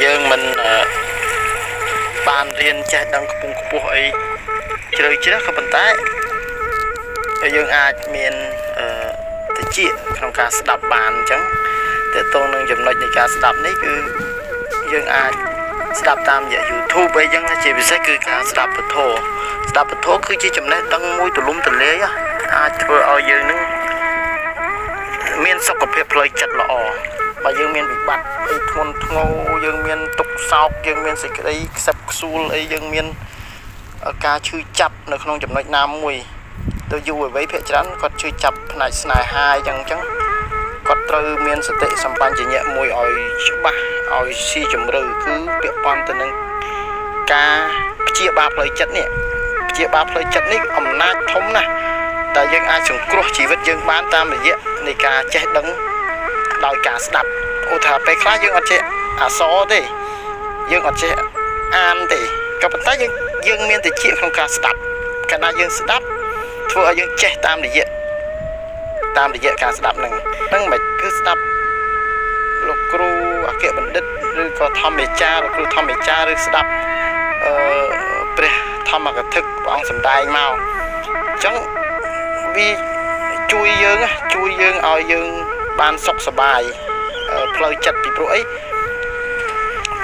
យើងមិនបានរៀនចេះដឹងខ្ពង់ខ្ពស់អីជ្រៅជ្រះក៏ប៉ុន្តែយើងអាចមានតិចក្នុងការស្ដាប់បានអញ្ចឹងតើតងនឹងចំណុចនៃការស្ដាប់នេះគឺយើងអាចស្ដាប់តាមរយៈ YouTube អីចឹងជាពិសេសគឺការស្ដាប់ពធស្ដាប់ពធគឺជាចំណេះដឹងមួយទូលំទូលាយអាចធ្វើឲ្យយើងនឹងមានសុខភាពផ្លូវចិត្តល្អបើយើងមានវិបត្តិអីធ្ងន់ធ្ងរយើងមានទុក្ខសោកយើងមានសេចក្តីខ្សឹបខ្សួលអីយើងមានការឈឺចាប់នៅក្នុងចំណុចណាមួយទៅយុវវ័យភាគច្រើនគាត់ឈឺចាប់ផ្នែកស្នេហាអញ្ចឹងអញ្ចឹងគាត់ត្រូវមានសតិសម្បញ្ញៈមួយឲ្យច្បាស់ឲ្យស៊ីជម្រៅគឺពាក់ព័ន្ធទៅនឹងការព្យាបាលផ្លូវចិត្តនេះព្យាបាលផ្លូវចិត្តនេះអំណាចធំណាស់តែយើងអាចសង្គ្រោះជីវិតយើងបានតាមរយៈនៃការចេះដឹងដោយការស្ដាប់ឧទាហរណ៍ពេលខ្លះយើងអត់ចេះអក្សរទេយើងអត់ចេះអានទេក៏ប៉ុន្តែយើងយើងមានតិចក្នុងការស្ដាប់កាលណាយើងស្ដាប់ធ្វើឲ្យយើងចេះតាមរយៈតាមរយៈការស្ដាប់ហ្នឹងហ្នឹងមិនគឺស្ដាប់លោកគ្រូអគ្គបណ្ឌិតឬក៏ធម្មចារលោកគ្រូធម្មចារឬស្ដាប់អឺព្រះធម្មកថាព្រះអង្គសម្ដែងមកអញ្ចឹងវាជួយយើងជួយយើងឲ្យយើងបានសុខសប្បាយផ្លូវចិត្តពីព្រោះអី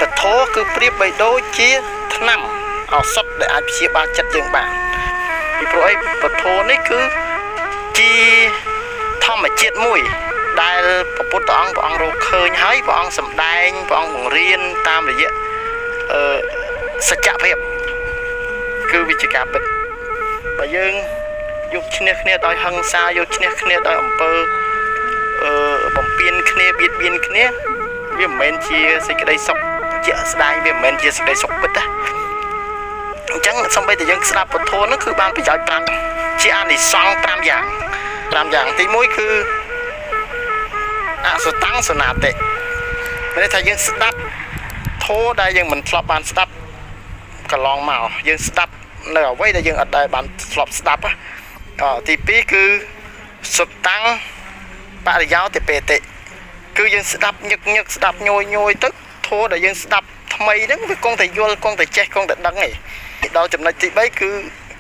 ពធគឺប្រៀបបីដូចជាថ្នាំឱសថដែលអាចព្យាបាលចិត្តយើងបានពីព្រោះអីពធនេះគឺជាធម្មជាតិមួយដែលព្រះពុទ្ធអង្គព្រះអង្គរកឃើញហើយព្រះអង្គសម្ដែងព្រះអង្គបង្រៀនតាមរយៈអឺសច្ចភាពគឺវាជាការពិតបើយើងយកឈ្នះគ្នាដោយហិង្សាយកឈ្នះគ្នាដោយអំពើអឺបំពេញគ្នាបៀតបៀនគ្នាវាមិនមែនជាសេចក្តីសុខជាក់ស្ដែងវាមិនមែនជាសេចក្តីសុខពិតណាអញ្ចឹងសំបីតែយើងស្ដាប់ពធនោះគឺបានប្រយោជន៍5ជាអានិសង្ស5យ៉ាង5យ៉ាងទី1គឺអសតាំងសនាតិមានន័យថាយើងស្ដាប់ធម៌ដែលយើងមិនធ្លាប់បានស្ដាប់កន្លងមកយើងស្ដាប់នៅអ្វីដែលយើងអត់ដែលបានធ្លាប់ស្ដាប់អទី2គឺសុតាំងបរិយោតិបេតិគឺយើងស្ដាប់ញឹកញឹកស្ដាប់ញយញយទៅធម៌ដែលយើងស្ដាប់ថ្មីហ្នឹងវាគង់តែយល់គង់តែចេះគង់តែដឹងឯងដល់ចំណុចទី3គឺ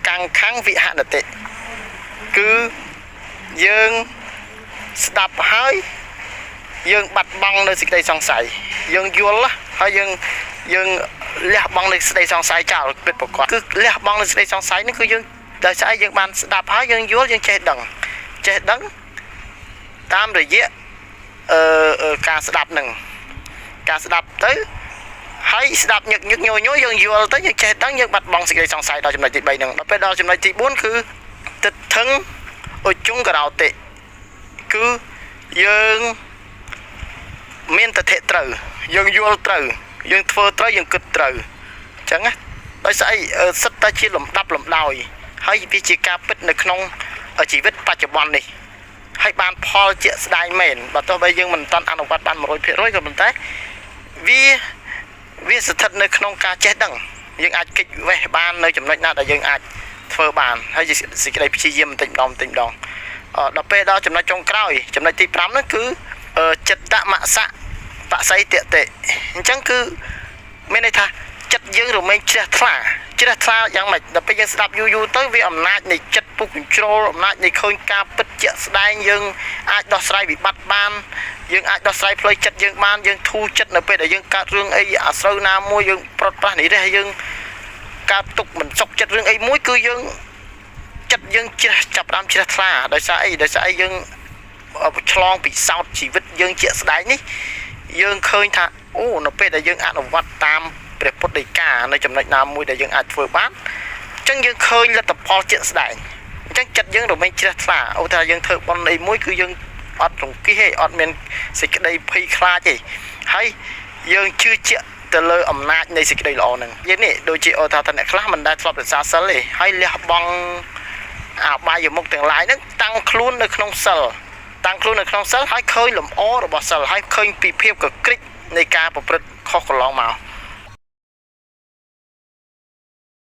កាំងខੰវិហនតិគឺយើងស្ដាប់ហើយយើងបាត់បង់នៅសេចក្តីសង្ស័យយើងយល់ហើយយើងយើងលះបង់នៅសេចក្តីសង្ស័យចោលពិតប្រកបគឺលះបង់នៅសេចក្តីសង្ស័យនេះគឺយើងដោយស្អីយើងបានស្ដាប់ហើយយើងយល់យើងចេះដឹងចេះដឹងតាមរយៈអឺការស្ដាប់នឹងការស្ដាប់ទៅហើយស្ដាប់ញឹកញឹកញយញយយើងយល់ទៅយើងចេះដឹងយើងបាត់បង់សេចក្តីសង្ស័យដល់ចំណុចទី3ហ្នឹងដល់ពេលដល់ចំណុចទី4គឺទិដ្ឋឹងឧជុងករោតិគឺយើងមានតថិត្រូវយើងយល់ត្រូវយើងធ្វើត្រូវយើងគិតត្រូវអញ្ចឹងណាដោយស្អីសិតតែជាលំដាប់លំដោយហើយវាជាការពិតនៅក្នុងជីវិតបច្ចុប្បន្ននេះហើយបានផលជាក់ស្ដែងមែនបើទោះបីយើងមិនតាន់អនុវត្តបាន100%ក៏ប៉ុន្តែវាវាស្ថិតនៅក្នុងការចេះដឹងយើងអាចគេចវេះបាននៅចំណុចណាដែលយើងអាចធ្វើបានហើយសេចក្តីព្យាយាមបន្តិចម្ដងបន្តិចម្ដងដល់ពេលដល់ចំណុចចុងក្រោយចំណុចទី5ហ្នឹងគឺចិត្តមសៈបស័យតិតិអញ្ចឹងគឺមានន័យថាចិត្តយើងរមែងជ្រះថ្លាជ្រះថ្លាយ៉ាងម៉េចដល់ពេលយើងស្ដាប់យូរយូរទៅវាអំណាចនៃចិត្តពុកកញ្ជ្រោលអំណាចនៃឃើញការពិតជាក់ស្ដែងយើងអាចដោះស្រាយវិបត្តិបានយើងអាចដោះស្រាយផ្លូវចិត្តយើងបានយើងធូរចិត្តនៅពេលដែលយើងកើតរឿងអីអាស្រូវណាមួយយើងប្រត់ប្រាស់នេះទេយើងកើតទុកមិនសុខចិត្តរឿងអីមួយគឺយើងចិត្តយើងជ្រះចាប់ដើមជ្រះថ្លាដោយសារអីដោយសារអីយើងឆ្លងពិសោធន៍ជីវិតយើងជាក់ស្ដែងនេះយើងឃើញថាអូនៅពេលដែលយើងអនុវត្តតាមព្រះពុទ្ធដីកានៅចំណុចណាមួយដែលយើងអាចធ្វើបានអញ្ចឹងយើងឃើញលទ្ធផលជាក់ស្ដែងអញ្ចឹងចិត្តយើងរមែងជ្រះថ្លាអូថាយើងធ្វើបុណ្យអីមួយគឺយើងអត់រង្គៀសទេអត់មានសេចក្តីភ័យខ្លាចទេហើយយើងជឿជាក់ទៅលើអំណាចនៃសេចក្តីល្អហ្នឹងយើងនេះដូចជាអូថាថាអ្នកខ្លះមិនដែលធ្លាប់រក្សាសិលទេហើយលះបង់អាបាយមុខទាំងឡាយហ្នឹងតាំងខ្លួននៅក្នុងសិលតាំងខ្លួននៅក្នុងសិលហើយឃើញលំអរបស់សិលហើយឃើញពីភាពកក្រិចនៃការប្រព្រឹត្តខុសកន្លងមក